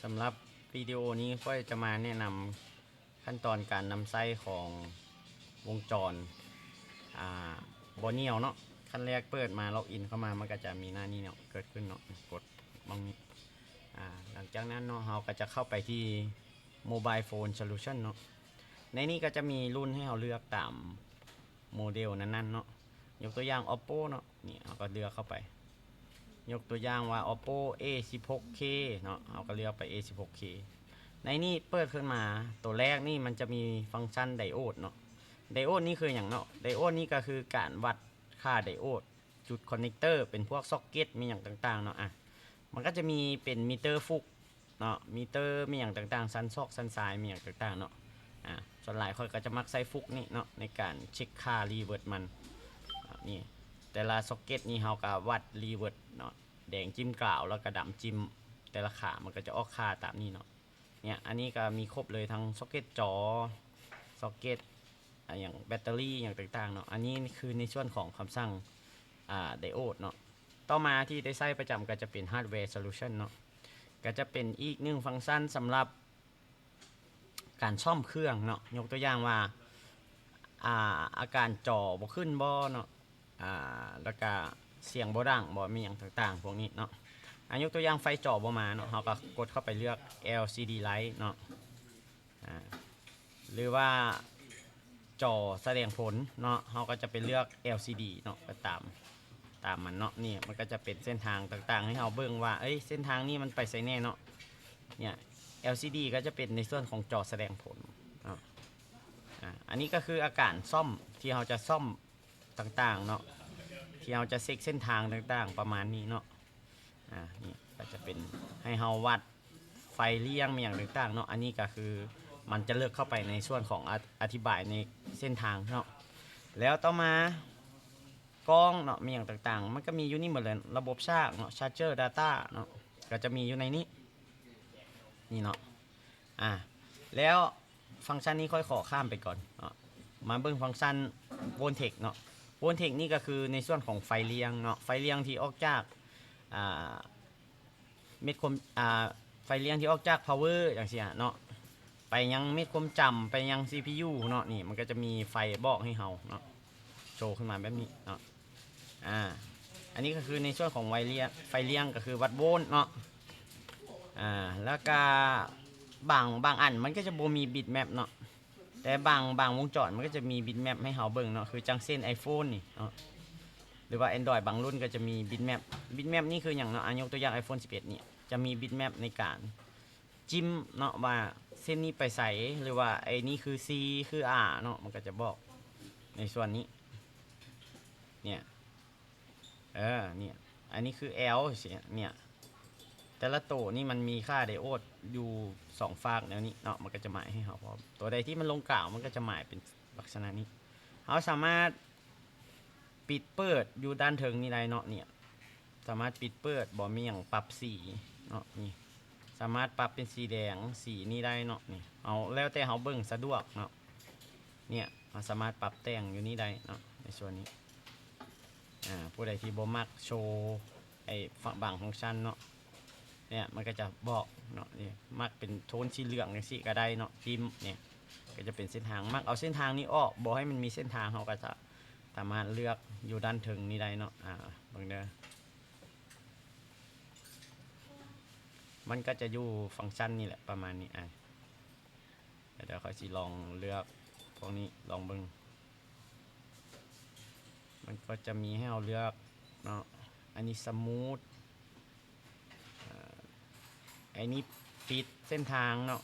ສຳລັບວິດີໂອນີ້ຂ້ອຍຈະມາແນະນຳຂັ້ນຕອນການນຳໃຊ້ຂອງວົງຈອນ ອ່າ Borneo ເນາະ. ຂັ້ນແລກເປີດມາ log in ເຂົ້າມາ ມັນກໍຈະມີໜ້ານີ້ເນາະ ເກີດຂຶ້ນເນາະ. ກົດໝ່ອງນີ້ ອ່າ ຫຼັງຈາກນັ້ນເນາະ ເຮົາກໍຈະເຂົ້າໄປທີ່ Mobile Phone Solution ເນາະ. ໃນນີ້ກໍຈະມີລຸ້ນໃຫ້ເຮົາເລືອກຕາມໂມເດວນັ້ນໆເນາະ. ຍົກຕົວຢ່າງ Oppo ເນາະ ນີ້ເຮົາກໍເລືອກເຂົ້າໄປ. ຍົກຕົວຢ່າງວ່າ Oppo A ສິບຫົກ K ເນາະ ເຮົາກໍເລືອກໄປ A ສິບຫົກ K. ໃນນີ້ເປີດຂຶ້ນມາ ຕົວແລກນີ້ມັນຈະມີຟັງຊັນ diode ເນາະ. Diode ນີ້ຄືຫຍັງເນາະ? Diode ນີ້ກໍຄືການວັດຄ່າ diode ຈຸດ connector ເປັນພວກ socket ມີຫຍັງຕ່າງໆເນາະ. ອາ ມັນກໍຈະມີເປັນມີເຕີຟຸກເນາະ ມີເຕີມີຫຍັງຕ່າງໆ ຊັນຊອກ ຊັນຊາຍ ມີຫຍັງຕ່າງໆເນາະ. ອາ ສ່ວນຫຼາຍຂ້ອຍກໍຈະມັກໃຊ້ຟຸກນີ້ເນາະ ໃນການເຊັກຄ່າ reverse ມັນ. ອາ ນີ້ ແຕ່ລະ socket ນີ້ເຮົາກໍວັດ reverse ເນາະ ແດງຈິ້ມກາວ ແລ້ວກໍດຳຈິ້ມ ແຕ່ລະຂາມັນກໍຈະອອກຄ່າຕາມນີ້ເນາະ. ເນີ້ຍ ອັນນີ້ກໍມີຄົບເລີຍ ທັງ socket ຈໍ socket ອາ ຫຍັງ ແບັດເຕີຣີ ຫຍັງຕ່າງໆເນາະ. ອັນນີ້ຄືໃນສ່ວນຂອງຄຳສັ່ງ ອາ diode ເນາະ. ຕໍ່ມາທີ່ໄດ້ໃຊ້ປະຈຳກໍຈະເປັນ hardware solution ເນາະ ກໍຈະເປັນອີກໜຶ່ງຟັງຊັນສຳລັບການສ້ອມເຄື່ອງເນາະ. ຍົກຕົວຢ່າງວ່າ ອາ ອາການຈໍບໍ່ຂຶ້ນບໍ່ເນາະ ອາ ແລ້ວກະສຽງບໍ່ດັງບໍ່ ມີຫຍັງຕ່າງໆພວກນີ້ເນາະ. ອາ ຍົກຕົວຢ່າງໄຟຈໍບໍ່ມາເນາະ ເຮົາກໍກົດເຂົ້າໄປເລືອກ LCD light ເນາະ ອາ ຫຼືວ່າຈໍສະແດງຜົນເນາະ ເຮົາກໍຈະໄປເລືອກ LCD ເນາະ ໄປຕາມ ຕາມມັນເນາະ. ນີ້ມັນກໍຈະເປັນເສັ້ນທາງຕ່າງໆໃຫ້ເຮົາເບິ່ງວ່າ ເອີຍ ເສັ້ນທາງນີ້ມັນໄປໃສແດ່ເນາະ. ເນີ້ຍ LCD ກໍຈະເປັນໃນສ່ວນຂອງຈໍສະແດງຜົນເນາະ. ອາ ອັນນີ້ກໍຄືອາການສ້ອມ ທີ່ເຮົາຈະສ້ອມຕ່າງໆເນາະ ທີ່ເຮົາຈະເຊັກເສັ້ນທາງຕ່າງໆ ປະມານນີ້ເນາະ. ອາ ນີ້ກໍຈະເປັນໃຫ້ເຮົາວັດໄຟລ້ຽງ ມີຫຍັງຕ່າງໆເນາະ. ອັນນີ້ກໍຄືມັນຈະເລິກເຂົ້າໄປໃນສ່ວນຂອງ ອະ ອະທິບາຍໃນເສັ້ນທາງເນາະ. ແລ້ວຕໍ່ມາ ກ້ອງເນາະ ມີຫຍັງຕ່າງໆ ມັນກໍມີຢູ່ນີ້ໝົດເລີຍ. ລະບົບສາກເນາະ charger data ເນາະ ກໍຈະມີຢູ່ໃນນີ້ ນີ້ເນາະ. ອາ ແລ້ວຟັງຊັນນີ້ຂ້ອຍຂໍຂ້າມໄປກ່ອນເນາະ ມາເບິ່ງຟັງຊັນ voltage ເນາະ. Voltage ນີ້ກໍຄືໃນສ່ວນຂອງໄຟລ້ຽງເນາະ ໄຟລ້ຽງທີ່ອອກຈາກ ອາ ເມັດຄວາມ ອາ ໄຟລ້ຽງທີ່ອອກຈາກ power ຈັ່ງຊີ້ເນາະ ໄປຍັງເມັດຄວາມຈຳ ໄປຍັງ CPU ເນາະ. ນີ້ມັນກໍຈະມີໄຟບອກໃຫ້ເຮົາເນາະ ໂຊຂຶ້ນມາແບບນີ້ເນາະ. ອາ ອັນນີ້ກໍຄືໃນສ່ວນຂອງໄຟລ້ຽງ ໄຟລ້ຽງກໍຄືວັດໂວນເນາະ. ອາ ແລ້ວກະບາງ ບາງອັນມັນກໍຈະບໍ່ມີ bitmap ເນາະ ແຕ່ບາງ ບາງວົງຈອນມັນກໍຈະມີ bitmap ໃຫ້ເຮົາເບິ່ງເນາະ ຄືຈັ່ງເຊັ່ນ iPhone ນີ້ເນາະ ຫຼືວ່າ Android ບາງລຸ້ນກໍຈະມີ bitmap. Bitmap ນີ້ຄືຫຍັງເນາະ? ອາ ຍົກຕົວຢ່າງ iPhone ສິບເອັດ ນີ້ຈະມີ bitmap ໃນການຈິ້ມເນາະ ວ່າເສັ້ນນີ້ໄປໃສ ຫຼືວ່າໄອ້ນີ້ຄື C ຄື R ເນາະ ມັນກໍຈະບອກໃນສ່ວນນີ້ ເນີ້ຍ ເອີ ເນີ້ຍ ອັນນີ້ຄື L ຊີ້ ເນີ້ຍ ແຕ່ລະໂຕນີ້ມັນມີຄ່າ diode ຢູ່ສອງຟາກແນວນີ້ເນາະ ມັນກໍຈະໝາຍໃຫ້ເຮົາພ້ອມ. ໂຕໃດທີ່ມັນລົງກາງ ມັນກໍຈະໝາຍເປັນລັກສະນະນີ້. ເຮົາສາມາດປິດເປີດຢູ່ດ້ານເທິງນີ້ໄດ້ເນາະ ເນີ້ຍ ສາມາດປິດເປີດ ບໍ່ມີຫຍັງ ປັບສີເນາະ ນີ້ ສາມາດປັບເປັນສີແດງ ສີນີ້ໄດ້ເນາະ ນີ້ ເອົາ ແລ້ວແຕ່ເຮົາເບິ່ງສະດວກເນາະ. ເນີ້ຍ ເຮົາສາມາດປັບແຕ່ງຢູ່ນີ້ໄດ້ເນາະ ໃນສ່ວນນີ້. ອາ ຜູ້ໃດທີ່ບໍ່ມັກໂຊໄອ້ ບາງຟັງຊັນເນາະ ເນີ້ຍ ມັນກໍຈະບອກເນາະ ນີ້ ມັກເປັນໂທນສີເຫຼືອງຈັ່ງຊີ້ກໍໄດ້ເນາະ ຈິ້ມ ນີ້ ກໍຈະເປັນເສັ້ນທາງ. ມັກເອົາເສັ້ນທາງນີ້ອອກ ບໍ່ໃຫ້ມັນມີເສັ້ນທາງ ເຮົາກໍຈະສາມາດເລືອກຢູ່ດ້ານເທິງນີ້ໄດ້ເນາະ. ອາ ເບິ່ງເດີ ມັນກໍຈະຢູ່ຟັງຊັນນີ້ແຫຼະ ປະມານນີ້. ອາ ດຽວຂ້ອຍຊິລອງເລືອກພວກນີ້ລອງເບິ່ງ ມັນກໍຈະມີໃຫ້ເຮົາເລືອກເນາະ ອັນນີ້ smooth ອາ ອັນນີ້ ປິດເສັ້ນທາງເນາະ.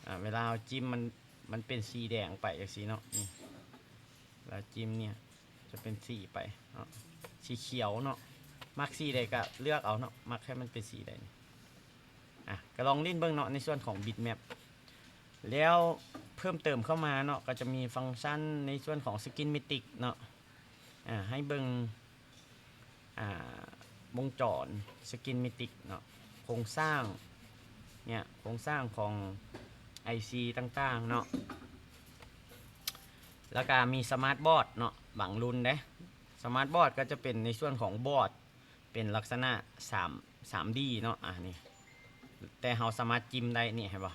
ອາ ເວລາເຮົາຈິ້ມມັນ ມັນເປັນສີແດງໄປຈັ່ງຊີ້ເນາະ ນີ້ ເວລາຈິ້ມເນີ້ຍ ຈະເປັນສີໄປເນາະ ສີຂຽວເນາະ. ມັກສີໃດກໍເລືອກເອົາເນາະ ມັກໃຫ້ມັນເປັນສີໃດ. ອາ ກໍລອງຫຼິ້ນເບິ່ງເນາະ ໃນສ່ວນຂອງ bitmap. ແລ້ວເພີ່ມເຕີມເຂົ້າມາເນາະ ກໍຈະມີຟັງຊັນໃນສ່ວນຂອງ schematic ເນາະ ອາ ໃຫ້ເບິ່ງ ອາ ວົງຈອນ schematic ເນາະ ໂຄງສ້າງ ເນີ້ຍ ໂຄງສ້າງຂອງໄອຊີຕ່າງໆເນາະ. ແລ້ວກະມີ smart board ເນາະ ບາງລຸ້ນເດ້ smart board ກໍຈະເປັນໃນສ່ວນຂອງບອດ ເປັນລັກສະນະສາມ ສາມດີເນາະ. ອາ ນີ້ ແຕ່ເຮົາສາມາດຈິ້ມໄດ້ ນີ້ເຫັນບໍ່?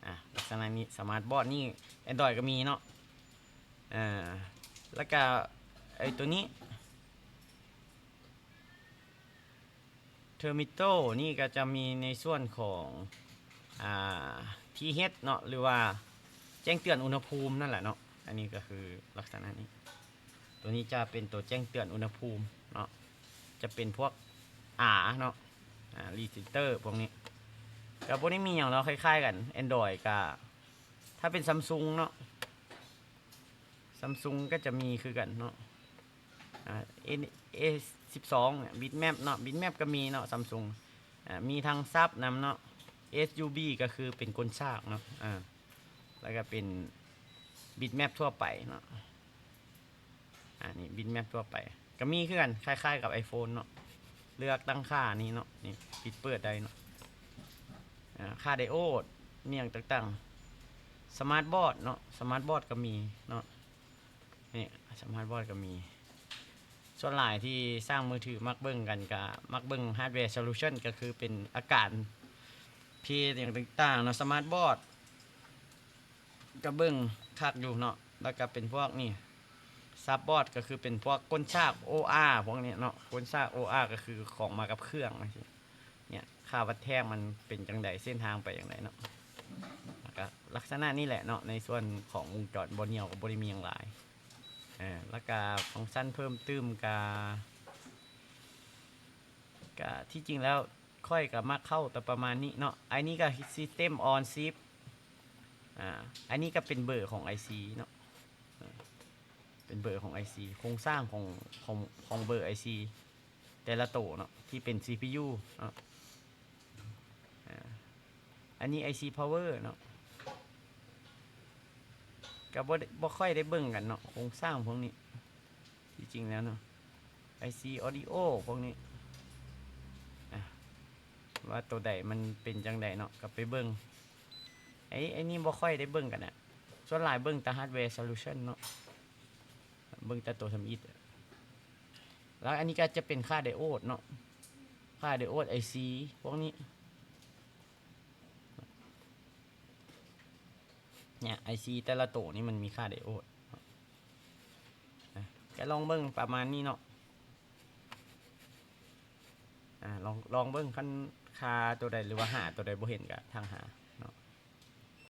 ອາ ລັກສະນະນີ້ ສະມາດບອດນີ້ Android ກໍມີເນາະ. ອາ ແລ້ວກໍໄອ້ຕົວນີ້ Thermistor ນີ້ກໍຈະມີໃນສ່ວນຂອງ ອາ TH ເນາະ ຫຼືວ່າແຈ້ງເຕືອນອຸນຫະພູມນັ້ນແຫຼະເນາະ. ອັນນີ້ກໍຄືລັກສະນະນີ້ ຕົວນີ້ຈະເປັນຕົວແຈ້ງເຕືອນອຸນຫະພູມເນາະ ຈະເປັນພວກ R ເນາະ ອາ Register ພວກນີ້ ກໍບໍ່ໄດ້ມີຫຍັງເນາະ ຄ້າຍໆກັນ Android ກໍ ຖ້າເປັນ Samsung ເນາະ Samsung ກໍຈະມີຄືກັນເນາະ ອາ A ສິບສອງ Bitmap ເນາະ Bitmap ກໍມີເນາະ Samsung ອາ ມີທັງ SAP ນຳເນາະ SUB ກໍຄືເປັນກົ້ນສາກເນາະ ອາ ແລ້ວກໍເປັນ Bitmap ທົ່ວໄປເນາະ. ອາ ນີ້ Bitmap ທົ່ວໄປ ກໍມີຄືກັນ ຄ້າຍໆກັບ iPhone ເນາະ ເລືອກຕັ້ງຄ່ານີ້ເນາະ ນີ້ ປິດເປີດໄດ້ເນາະ ອາ ຄ່າ diode ມີຫຍັງຕ່າງໆ Smart Board ເນາະ Smart Board ກໍມີເນາະ ນີ້ Smart Board ກໍມີ. ສ່ວນຫຼາຍທີ່ຊ່າງມືຖືມັກເບິ່ງກັນ ກໍມັກເບິ່ງ Hardware Solution ກໍຄືເປັນອາການເພຫຍັງຕ່າງໆເນາະ Smart Board ກໍເບິ່ງຄັກຢູ່ເນາະ ແລ້ວກໍເປັນພວກນີ້ Sub Board ກໍຄືເປັນພວກກົ້ນສາກ OR ພວກນີ້ເນາະ ກົ້ນສາກ OR ກໍຄືຂອງມາກັບເຄື່ອງຈັ່ງຊີ້ ເນຍ ຄ່າວັດແທກມັນເປັນຈັ່ງໃດ ເສັ້ນທາງໄປຈັ່ງໃດເນາະ ແລ້ວກໍລັກສະນະນີ້ແຫຼະເນາະ ໃນສ່ວນຂອງວົງຈອນ ບໍ່ໜຽວກໍບໍ່ໄດ້ມີຫຍັງຫຼາຍ ເອີ ແລ້ວກໍຟັງຊັນເພີ່ມຕື່ມກໍ ກະທີ່ຈິງແລ້ວຂ້ອຍກະມັກເຂົ້າແຕ່ປະມານນີ້ເນາະ ອັນນີ້ກະ System on Chip ອາ ອັນນີ້ກະເປັນເບີຂອງໄອຊີເນາະ ເປັນເບີຂອງໄອຊີ ໂຄງສ້າງຂອງ ຂອງ ຂອງເບີໄອຊີແຕ່ລະໂຕເນາະ ທີ່ເປັນ CPU ເນາະ ອາ ອັນນີ້ໄອຊີພາວເວີເນາະ ກະບໍ່ໄດ້ ບໍ່ຄ່ອຍໄດ້ເບິ່ງກັນເນາະ ໂຄງສ້າງພວກນີ້ ທີ່ຈິງແລ້ວເນາະ ໄອຊີອອດິໂອພວກນີ້ ອາ ວ່າໂຕໃດມັນເປັນຈັ່ງໃດເນາະ ກໍໄປເບິ່ງ ໄອ້ ໄອ້ນີ້ບໍ່ຄ່ອຍໄດ້ເບິ່ງກັນນະ ສ່ວນຫຼາຍເບິ່ງແຕ່ Hardware Solution ເນາະ ເບິ່ງແຕ່ໂຕທຳອິດ ແລ້ວອັນນີ້ກໍຈະເປັນຄ່າ diode ເນາະ ຄ່າ diode ໄອຊີພວກນີ້ ເນຍ ໄອຊີແຕ່ລະໂຕນີ້ມັນມີຄ່າ diode ເນາະ ອາ ກໍລອງເບິ່ງປະມານນີ້ເນາະ ອາ ລອງ ລອງເບິ່ງ ຄັນຄ່າໂຕໃດ ຫຼືວ່າຫາໂຕໃດບໍ່ເຫັນກໍທັກຫາ